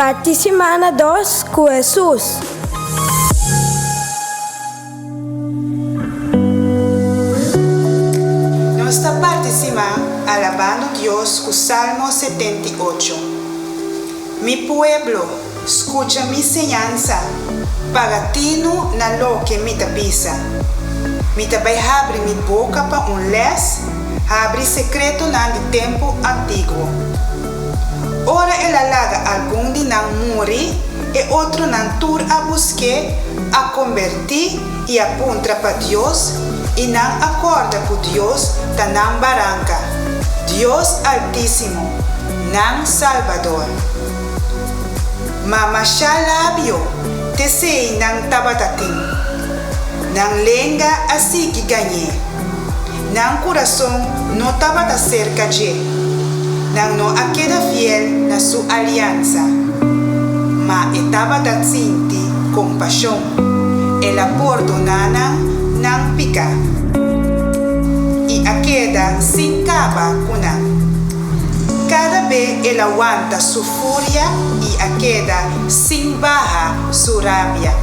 Parti simana dos ku Hesus. Nos ta parti siman alabando Dios ku Salmo 78. Mi pueblo, skucha mi señansa, paga tinu na loke mi ta bisa. Mi ta bai habri mi boka pa un lès, habri sekretonan di tempu antiguo. Ora el a laga algun di nan muri, e otronan tur a busk'é, a kombertí i a puntra pa Dios, i nan a kòrda ku Dios ta nan baranka, Dios Altísimo, nan Salbador. Ma mashá labio t'esei nan tabata tin. Nan lenga a sigui gañ'é. Nan kurason no tabata serka dje. Nan no a keda fiel na su aliansa. Ma e tabata sinti kompashon. El a pordoná nan nan piká i a keda sin kaba ku nan. Kada be el a wanta su furia i a keda sin baha su rabia.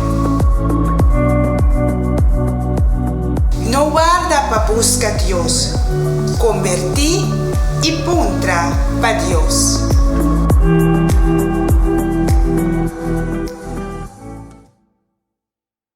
No warda pa buska Dios, kombertí i puntra pa Dios.